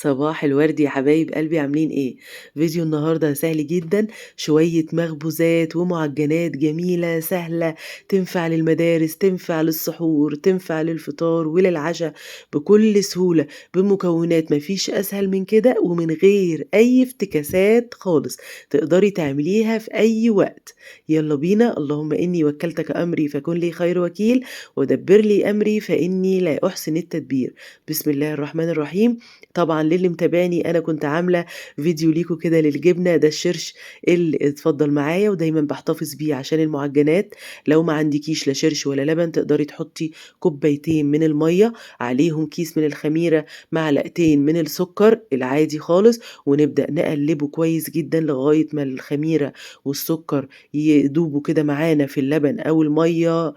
صباح الورد يا حبايب قلبي، عاملين ايه؟ فيديو النهارده سهل جدا، شوية مخبوزات ومعجنات جميلة سهلة، تنفع للمدارس، تنفع للسحور، تنفع للفطار وللعشاء بكل سهولة، بمكونات مفيش اسهل من كده ومن غير اي افتكاسات خالص، تقدري تعمليها في اي وقت. يلا بينا. اللهم اني وكلتك امري فكن لي خير وكيل، ودبر لي امري فاني لا احسن التدبير. بسم الله الرحمن الرحيم. طبعا للي متابعني انا كنت عامله فيديو ليكو كده للجبنه، ده الشرش اللي اتفضل معايا ودايما بحتفظ بيه عشان المعجنات. لو ما عندكيش لا شرش ولا لبن تقدري تحطي كوبايتين من الميه، عليهم كيس من الخميره، معلقتين من السكر العادي خالص، ونبدا نقلبه كويس جدا لغايه ما الخميره والسكر يدوبوا كده معانا في اللبن او الميه،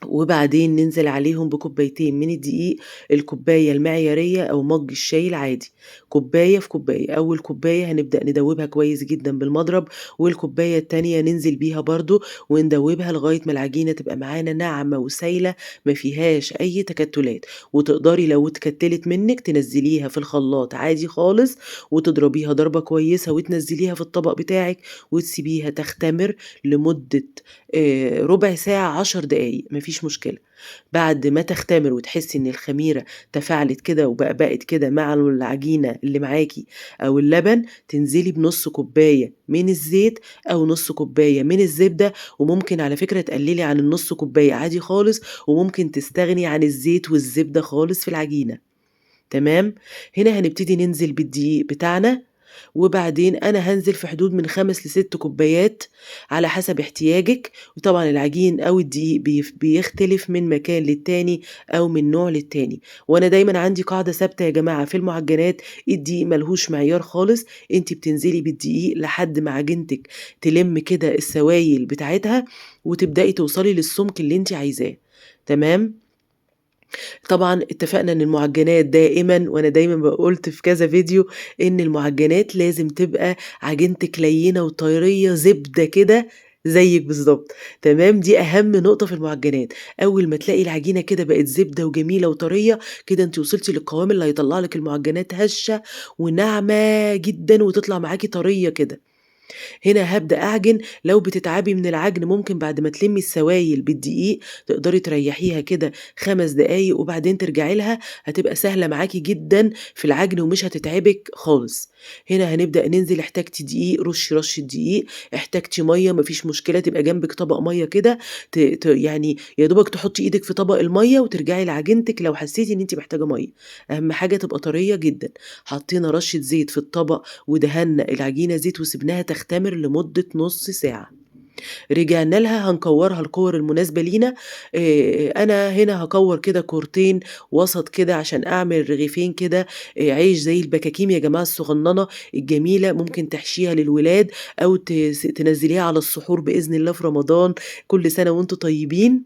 وبعدين ننزل عليهم بكوبايتين من الدقيق، الكوباية المعيارية أو مج الشاي العادي، كوباية في كوباية. أول كوباية هنبدأ ندوبها كويس جدا بالمضرب، والكوباية التانية ننزل بيها برضو وندوبها لغاية ما العجينة تبقى معانا ناعمة وسايلة ما فيهاش أي تكتلات. وتقدري لو اتكتلت منك تنزليها في الخلاط عادي خالص، وتضربيها ضربة كويسة وتنزليها في الطبق بتاعك وتسيبيها تختمر لمدة ربع ساعة، 10 دقايق، مفيش مشكلة. بعد ما تختمر وتحسي إن الخميرة تفاعلت كده وبقبقت كده مع العجينة اللي معاكي أو اللبن، تنزلي بنص كوباية من الزيت أو نص كوباية من الزبدة، وممكن على فكرة تقللي عن النص كوباية عادي خالص، وممكن تستغني عن الزيت والزبدة خالص في العجينة. تمام؟ هنا هنبتدي ننزل بالدقيق بتاعنا، وبعدين أنا هنزل في حدود من 5 لست كوبايات على حسب احتياجك. وطبعا العجين أو الدقيق بيختلف من مكان للتاني أو من نوع للتاني، وأنا دايما عندي قاعدة ثابتة يا جماعة في المعجنات، الدقيق ملهوش معيار خالص، انتي بتنزلي بالدقيق لحد ما عجينتك تلم كده السوايل بتاعتها وتبدأي توصلي للسمك اللي انتي عايزاه. تمام؟ طبعا اتفقنا ان المعجنات دائما، وانا دايما قلت في كذا فيديو، ان المعجنات لازم تبقى عجينتك لينه وطريه زبده كده زيك بالظبط. تمام؟ دي اهم نقطه في المعجنات. اول ما تلاقي العجينه كده بقت زبده وجميله وطريه كده، انت وصلتي للقوام اللي هيطلع لك المعجنات هشه وناعمه جدا وتطلع معاكي طريه كده. هنا هبدأ أعجن. لو بتتعبي من العجن ممكن بعد ما تلمي السوايل بالدقيق تقدري تريحيها كده 5 دقايق وبعدين ترجعي لها، هتبقى سهلة معاكي جدا في العجن ومش هتتعبك خالص. هنا هنبدأ ننزل. احتاجتي دقيق رشي رشة دقيق، احتاجتي مية مفيش مشكلة، تبقى جنبك طبق مية كده، يعني يا دوبك تحطي ايدك في طبق المية وترجعي لعجينتك لو حسيتي ان انت محتاجة مية. اهم حاجة تبقى طرية جدا. حطينا رشة زيت في الطبق ودهنا العجينة زيت وسبناها تختمر لمدة نص ساعة. رجعنا لها هنكورها الكور المناسبة لينا. أنا هنا هكور كده كورتين وسط كده عشان أعمل رغيفين كده، عيش زي البكاكيم يا جماعة الصغننة الجميلة، ممكن تحشيها للولاد أو تنزليها على السحور بإذن الله في رمضان. كل سنة وانتم طيبين.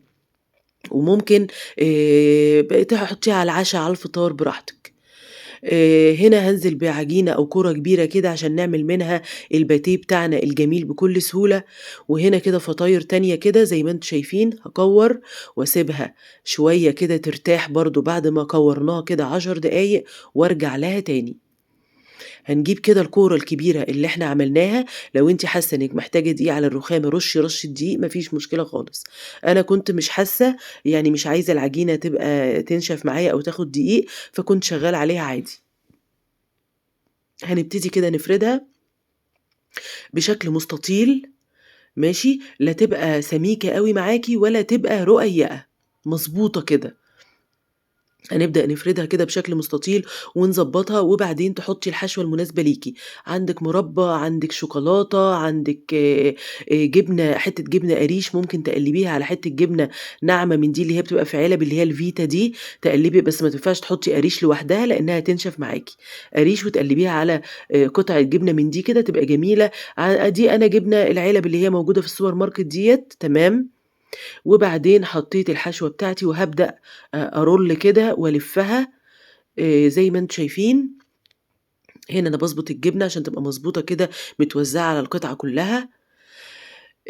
وممكن تحطيها على العشاء على الفطار براحتك. هنا هنزل بعجينة أو كرة كبيرة كده عشان نعمل منها الباتيه بتاعنا الجميل بكل سهولة. وهنا كده فطاير تانية كده زي ما انتم شايفين، هكور واسيبها شوية كده ترتاح برضو بعد ما كورناها كده 10 دقايق وارجع لها تاني. هنجيب كده الكورة الكبيرة اللي احنا عملناها. لو انت حاسة انك محتاجة دقيق على الرخام رشي رشة دقيق، مفيش مشكلة خالص. انا كنت مش حاسة، يعني مش عايزة العجينة تبقى تنشف معايا او تاخد دقيق، فكنت شغالة عليها عادي. هنبتدي كده نفردها بشكل مستطيل، ماشي، لا تبقى سميكة قوي معاكي ولا تبقى رقيقة، مظبوطة كده. هنبدأ نفردها كده بشكل مستطيل ونظبطها، وبعدين تحطي الحشوة المناسبة ليكي. عندك مربى، عندك شوكولاتة، عندك جبنة، حتة جبنة قريش ممكن تقلبيها على حتة جبنة ناعمة من دي اللي هي بتبقى في علب اللي هي الفيتا دي، تقلبي بس ما تنفعش تحطي قريش لوحدها لأنها تنشف معاكي. قريش وتقلبيها على قطعة جبنة من دي كده تبقى جميلة. دي أنا جبنة العلب اللي هي موجودة في السوبر ماركت ديت. تمام. وبعدين حطيت الحشوة بتاعتي وهبدأ، أرول كده وألفها، زي ما انتم شايفين. هنا أنا بظبط الجبنة عشان تبقى مظبوطة كده متوزعة على القطعة كلها.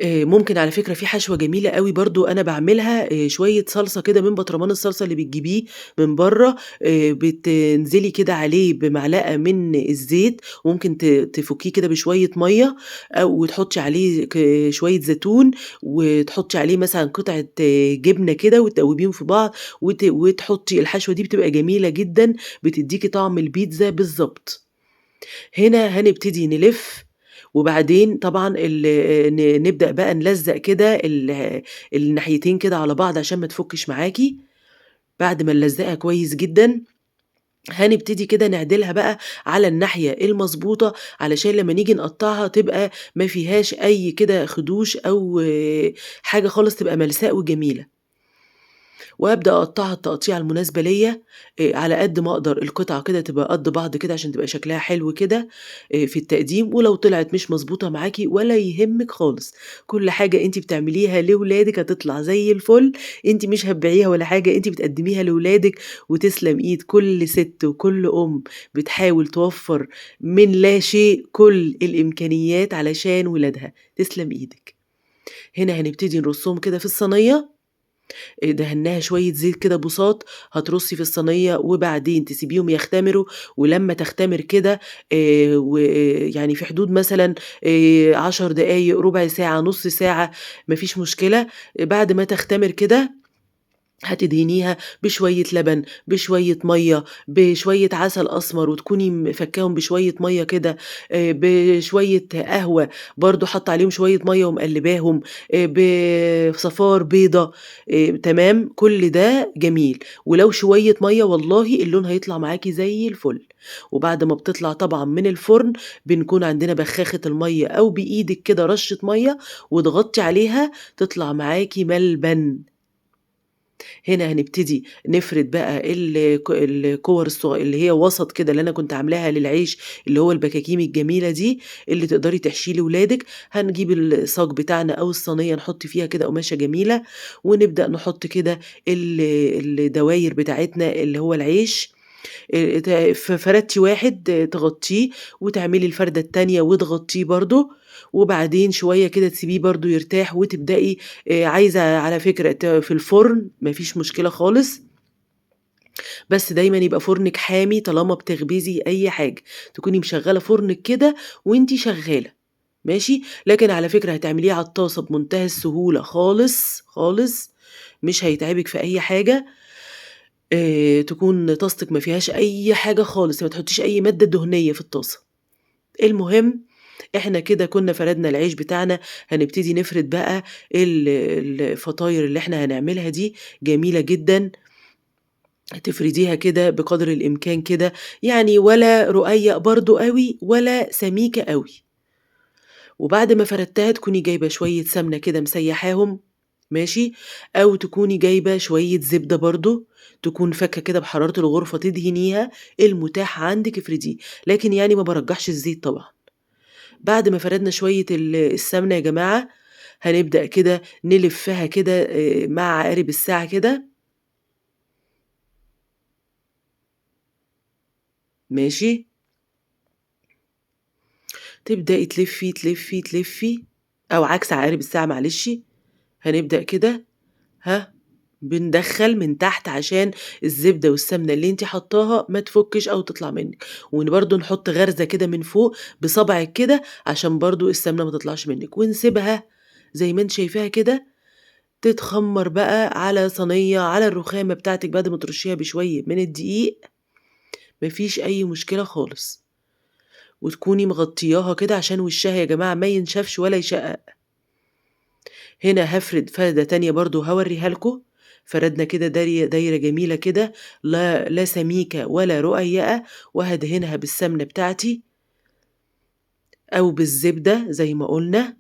ممكن على فكرة في حشوة جميلة أوي برضه أنا باعملها، شوية صلصة كده من بطرمان الصلصة اللي بتجيبيه من برّه، بتنزلي كده عليه بمعلقة من الزيت، وممكن تفُكيه كده بشوية مَيّة أو وتحطّي عليه شوية زيتون، وتحطّي عليه مثلًا قطعة جبنة كده وتدوّبيهم في بعض وتحطّي الحشوة دي بتبقى جميلة جدًا، بتدّيكِ طعم البيتزا بالضبط. هنا هنبتدي نلِف، وبعدين طبعًا ال ن نبدأ بقى نلزّق كده الناحيتين كده على بعض عشان ما تفُكِّش معاكِ، بعد ما نلزّقها كويس جدًا، هنبتدي كده نعدلها بقى على الناحية المضبوطة، علشان لمّا نيجي نقطّعها تبقى ما فيهاش أي كده خدوش أو حاجة خالص، تبقى ملساء وجميلة. وأبدأ أقطّعها التقطيعة المناسبة ليّا، على قد ما أقدر القطعة كده تبقى قد بعض كده عشان تبقى شكلها حلو كده، في التقديم، ولو طلعت مش مضبوطة معاكِ ولا يهمِّك خالص، كل حاجة أنتِ بتعمليها لولادِك هتطلع زي الفل، أنتِ مش هتبيعيها ولا حاجة، أنتِ بتقدميها لولادِك، وتسلم إيد كل ست وكل أم بتحاول توفّر من لا شيء كل الإمكانيات علشان ولادها، تسلم إيدِك. هنا هنبتدي نرصهم كده في الصينية، دهناها شوية زيت كده بُساط، هترصي في الصينية وبعدين تسيبيهم يختمروا، ولمّا تختمر كده ويعني في حدود مثلًا 10 دقايق، ربع ساعة، نُص ساعة، ما فيش مشكلة، بعد ما تختمر كده هتدهنيها بشوية لبن، بشوية مَيّة، بشوية عسل أسمر وتكوني مفكّاهم بشوية مَيّة كده، بشوية قهوة برضه حاطة عليهم شوية مَيّة ومقلّباهم، بصفار بيضة، تمام، كل ده جميل، ولو شوية مَيّة والله اللون هيطلع معاكِ زي الفل. وبعد ما بتطلع طبعًا من الفرن بنكون عندنا بخاخة المَيّة أو بإيدِك كده رشة مَيّة وتغطي عليها تطلع معاكِ ملبن. هنا هنبتدي نفرد بقى الكور اللي هي وسط كده اللي أنا كنت عاملاها للعيش اللي هو البكاكيم الجميلة دي اللي تقدري تحشيه لولادِك، هنجيب الصاج بتاعنا أو الصينية نحط فيها كده قماشة جميلة، ونبدأ نحط كده الدواير بتاعتنا اللي هو العيش، ت ف فردتِ واحد تغطيه وتعملي الفردة التانية وتغطيه برضه، وبعدين شوية كده تسيبيه برضه يرتاح وتبدئي، عايزة على فكرة في الفرن ما فيش مشكلة خالص، بس دايمًا يبقى فرنِك حامي طالما بتخبزي أي حاجة، تكوني مشغّلة فرنِك كده وأنتِ شغّالة، ماشي؟ لكن على فكرة هتعمليه على الطاسة بمنتهى السهولة خالص، خالص، مش هيتعبِك في أي حاجة. تكون طاستِك ما فيهاش أي حاجة خالص، ما تحطّيش أي مادة دهنية في الطاسة. المهم إحنا كده كنا فردنا العيش بتاعنا، هنبتدي نفرد بقى الفطاير اللي إحنا هنعملها دي، جميلة جدًا. تفرديها كده بقدر الإمكان كده، يعني ولا رقيق برضه أوي ولا سميكة أوي. وبعد ما فردتها تكوني جايبة شوية سمنة كده مسيحاهم، ماشي، أو تكوني جايبة شوية زبدة برضه تكون فاكة كده بحرارة الغرفة تدهنيها، المتاح عندِك افرديه، لكن ما برجحش الزيت طبعًا. بعد ما فردنا شوية السمنة يا جماعة، هنبدأ كده نلفها كده، مع عقارب الساعة كده. ماشي؟ تبدئي تلفي، تلفي، تلفي، أو عكس عقارب الساعة معلش. هنبدأ كده، بندخّل من تحت عشان الزبدة والسمنة اللي أنتِ حطاها ما تفكش أو تطلع منِّك، وبرضه نحط غرزة كده من فوق بصابعِك كده عشان برضه السمنة ما تطلعش منِّك، ونسيبها زي ما أنتِ شايفاها كده تتخمّر بقى على صينية على الرخامة بتاعتِك بعد ما ترشيها بشوية من الدقيق، ما فيش أي مشكلة خالص، وتكوني مغطياها كده عشان وشها يا جماعة ما ينشفش ولا يشقق. هنا هافرد فردة تانية برضه هاوريها لكم، فردنا كده دايرة جميلة كده، لا سميكة ولا رقيقة، وهدهنها بالسمنة بتاعتي أو بالزبدة زي ما قلنا.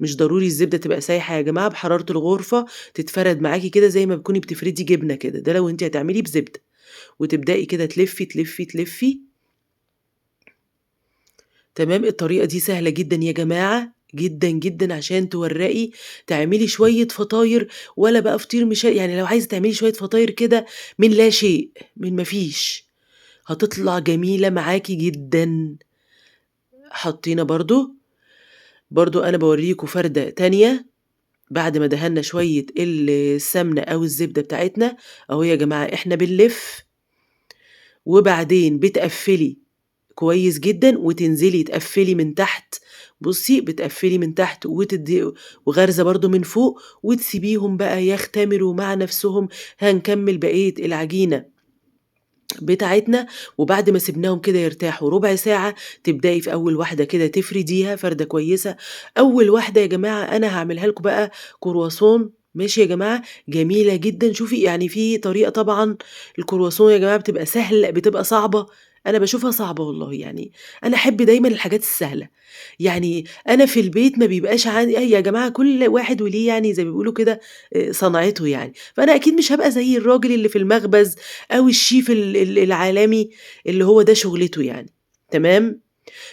مش ضروري الزبدة تبقى سايحة يا جماعة، بحرارة الغرفة تتفرد معاكي كده زي ما بتكوني بتفردي جبنة كده، ده لو انتي هتعملي بزبدة. وتبدأي كده تلفي، تلفي، تلفي. تمام. الطريقة دي سهلة جدا يا جماعة، جدا جدا، عشان تورقي تعملي شوية فطاير، ولا بقى فطير مش يعني لو عايزة تعملي شوية فطاير كده من لا شيء، من ما فيش، هتطلع جميلة معاكي جدا. حطينا برضو برضه أنا باوريكم فردة تانية بعد ما دهنا شوية السمنة أو الزبدة بتاعتنا، أهو يا جماعة إحنا بنلف، وبعدين بتقفّلي كويس جدًا وتنزلي تقفّلي من تحت، بُصّي بتقفّلي من تحت وتدّي وغارزة برضه من فوق، وتسيبيهم بقى يختمروا مع نفسهم. هنكمّل بقية العجينة بتاعتنا، وبعد ما سِبناهم كده يرتاحوا ربع ساعة، تبدئي في أول واحدة كده تفرديها فردة كويسة. أول واحدة يا جماعة أنا هاعملها لكم بقى كرواسون، ماشي يا جماعة، جميلة جدًا. شوفي في طريقة طبعًا الكرواسون يا جماعة بتبقى سهلة، بتبقى صعبة، أنا باشوفها صعبة والله، أنا أحب دايمًا الحاجات السهلة. أنا في البيت ما بيبقاش عندي أي يا جماعة، كل واحد وليه زي ما بيقولوا كده، صنعته فأنا أكيد مش هابقى زي الراجل اللي في المخبز أو الشيف العالمي اللي هو ده شغلته، تمام؟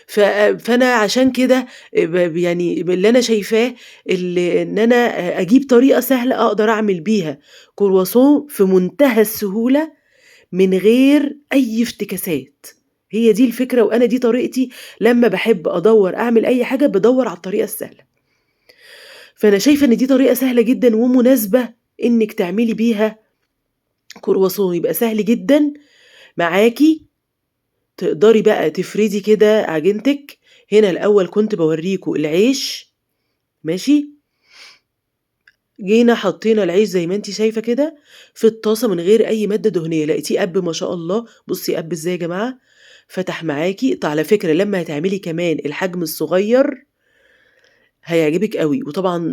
فأنا عشان كده باللي أنا شايفاه إن أنا أجيب طريقة سهلة أقدر أعمل بيها كرواسون في منتهى السهولة من غير أي افتكاسات. هي دي الفكرة، وأنا دي طريقتي لما باحب أدوّر أعمل أي حاجة، بادوّر على الطريقة السهلة. فأنا شايفة إن دي طريقة سهلة جدًا ومناسبة إنِّك تعملي بيها كرواسون، يبقى سهل جدًا معاكِ، تقدري بقى تفردي كده عجينتِك. هنا الأول كنت باوريكم العيش، ماشي، جينا حطينا العيش زي ما انتِ شايفة كده في الطاسة من غير أي مادة دهنية، لقيتيه قَب ما شاء الله. بُصي قَب إزاي يا جماعة، فتح معاكِ. طيب على فكرة لما هتعملي كمان الحجم الصغير هيعجبِك أوي. وطبعًا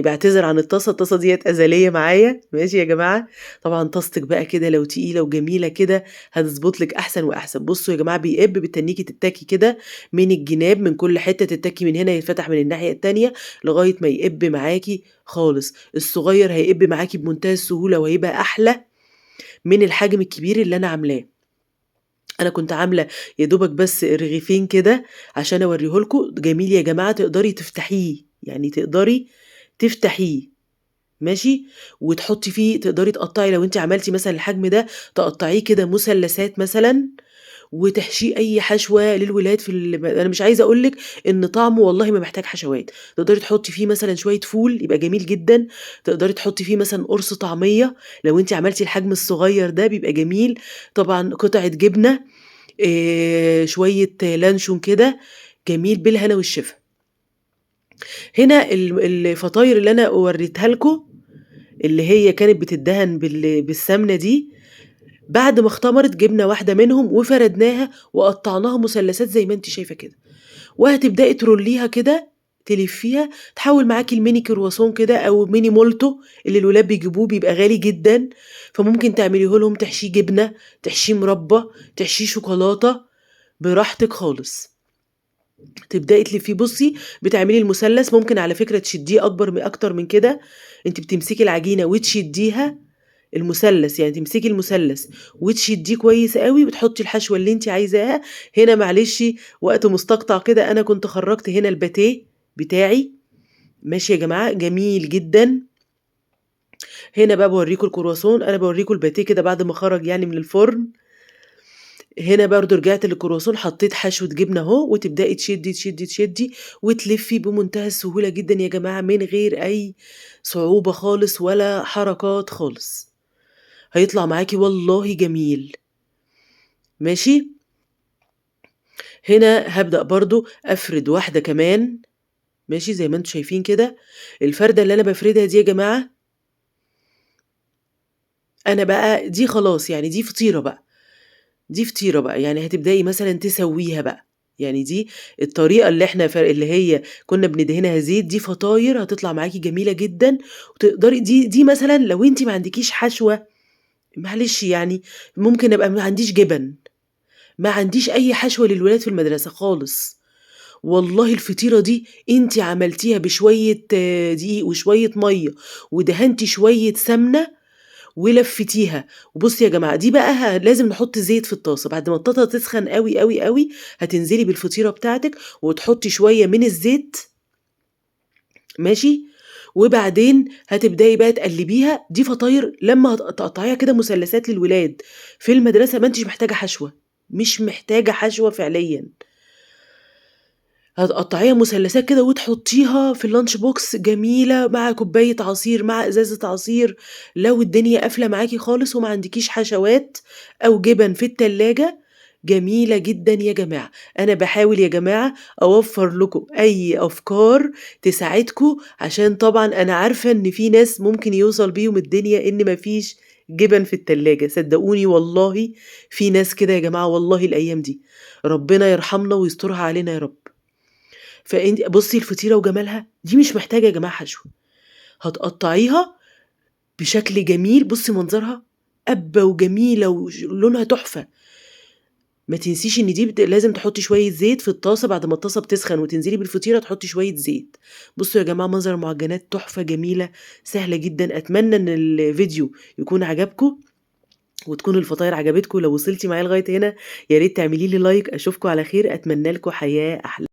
باعتذر عن الطاسة، الطاسة ديّة أزلية معايا، ماشي يا جماعة. طبعًا طاستِك بقى كده لو تقيلة وجميلة كده هتضبط لِك أحسن وأحسن. بُصوا يا جماعة بيقب، بتنيكي تتاكي كده من الجناب، من كل حتة تتاكي من هنا يتفتح من الناحية التانية لغاية ما يقب معاكي خالص. الصغير هيقب معاكي بمنتهى السهولة وهيبقى أحلى من الحجم الكبير اللي أنا عاملاه. أنا كنت عاملة يا دوبك بس رغيفين كده عشان أوريه لكم. جميل يا جماعة، تقدري تفتحيه، يعني تقدري تفتحيه ماشي، وتحطي فيه، تقدري تقطعي لو انت عملتي مثلا الحجم ده تقطعيه كده مثلثات مثلا، وتحشيه اي حشوه للولاد في انا مش عايزه اقول لك ان طعمه والله ما محتاج حشوات. تقدري تحطي فيه مثلا شويه فول يبقى جميل جدا، تقدري تحطي فيه مثلا قرص طعميه لو انت عملتي الحجم الصغير ده بيبقى جميل. طبعا قطعه جبنه، شويه لانشون كده، جميل بالهنا والشفا. هنا الفطاير اللي انا وريتها لكم اللي هي كانت بتدهن بالسمنه دي، بعد ما اختمرت جبنا واحده منهم وفردناها وقطعناها مثلثات زي ما انت شايفه كده، وهتبداي تروليها كده، تلفيها، تحول معاكي الميني كرواسون كده او ميني مولتو اللي الولاد بيجيبوه بيبقى غالي جدا، فممكن تعمليه لهم تحشيه جبنه، تحشيه مربى، تحشيه شوكولاته، براحتك خالص. تبداي تلفيه. بصي بتعملي المثلث، ممكن على فكره تشديه اكتر من كده، انت بتمسكي العجينه وتشديها المثلث، يعني تمسكي المثلث وتشديه كويس قوي وتحطي الحشوه اللي انت عايزاها. هنا معلش وقت مستقطع كده انا كنت خرجت هنا الباتيه بتاعي، ماشي يا جماعه، جميل جدا. هنا بقى بوريكم الكرواسون، انا بوريكم الباتيه كده بعد ما خرج من الفرن. هنا برضو رجعت للكرواسون، حطيت حشوة جبنة اهو، وتبدأي تشدي تشدي تشدي وتلفي بمنتهى السهولة جدا يا جماعة، من غير أي صعوبة خالص ولا حركات خالص، هيطلع معاكي والله جميل. ماشي، هنا هبدأ برضو أفرد واحدة كمان، ماشي زي ما انتم شايفين كده. الفردة اللي أنا بفردها دي يا جماعة، أنا بقى دي خلاص دي فطيرة بقى، دي فطيرة بقى، يعني هتبدأي مثلاً تسويها بقى، يعني دي الطريقة اللي احنا اللي هي كنا بندهنها زيت، دي فطاير هتطلع معاكي جميلة جداً. وتقدري دي مثلاً لو انتي ما عندكيش حشوة، معلش ممكن ابقى ما عنديش جبن، ما عنديش أي حشوة للولاد في المدرسة خالص، والله الفطيرة دي انتي عملتيها بشوية دقيق وشوية مية ودهنتي شوية سمنة ولفتيها. وبصي يا جماعة دي بقى لازم نحط زيت في الطاسة، بعد ما الطاسة تسخن قوي قوي قوي هتنزلي بالفطيرة بتاعتك وتحطي شوية من الزيت، ماشي، وبعدين هتبدأي بقى تقلبيها. دي فطاير لما تقطعيها كده مثلثات للولاد في المدرسة، ما انتش محتاجة حشوة، مش محتاجة حشوة فعليا، هتقطعيها مثلثات كده وتحطيها في الlunch box، جميلة مع كوباية عصير، مع إزازة عصير. لو الدنيا قافلة معاكِ خالص وما عندكيش حشوات أو جبن في التلاجة، جميلة جدًا يا جماعة. أنا باحاول يا جماعة أوفّر لكم أي أفكار تساعدكم، عشان طبعًا أنا عارفة إن في ناس ممكن يوصل بيهم الدنيا إن ما فيش جبن في التلاجة، صدقوني والله في ناس كده يا جماعة والله الأيام دي، ربنا يرحمنا ويسترها علينا يا رب. فأنتِ بُصّي الفطيرة وجمالها، دي مش محتاجة يا جماعة حشو، هتقطعيها بشكل جميل، بُصّي منظرها قبّة وجميلة لونها تحفة. ما تنسيش إن دي لازم تحطي شوية زيت في الطاسة بعد ما الطاسة بتسخن وتنزلي بالفطيرة تحطي شوية زيت. بُصّوا يا جماعة منظر المعجنات تحفة جميلة سهلة جدًا. أتمنى إن الفيديو يكون عجبكم وتكون الفطاير عجبتكم. لو وصلتِ معايا لغاية هنا يا ريت تعملي لي لايك. أشوفكم على خير، أتمنى لكم حياة أحلى.